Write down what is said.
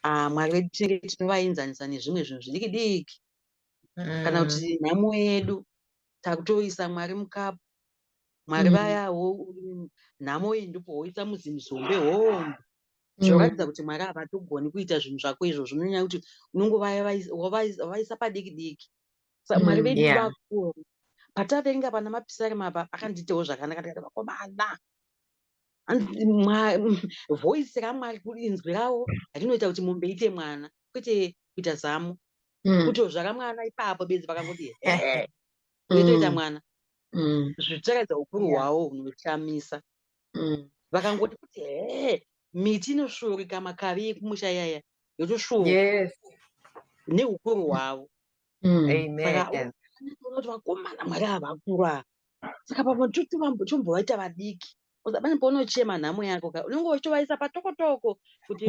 Ah, Mwari vedu tinenge tinovaenzanisa nezvimwe zvinhu zvidiki diki, kana kuti nhamo yedu takutoisa Mwari mukapu. Mwari vaya nhamo iyi ndipo woisa muzimzombe hombe, zvoratidza kuti Mwari havatogoni kuita zvinhu zvako izvozvo, nonyaya yekuti unongovaisa padiki diki. Saka Mwari vedu vakuru. Pataverenga pana Mapisarema apa, akandiitawo zvakanaka. Ndikati, "Vakomana, voice raMwari, inzwi ravo rinoita kuti mombe iite mwana, kwete kuita zamu, kutozvara mwana ipapo bedzi. Vakangoti he, yotoita mwana." Zvichiratidza ukuru hwavo hunoshamisa. Vakangoti kuti he, miti inosvuurika, makavi ekumusha iyaya yotosvuuka neukuru hwavo. Saka Amen. unoona kuti vakomana, Mwari ava vakuru ava. Saka pamwe tombovaita vadiki. Pane paunochema nhamo yako ka, unenge uchitovaisa patokotoko kuti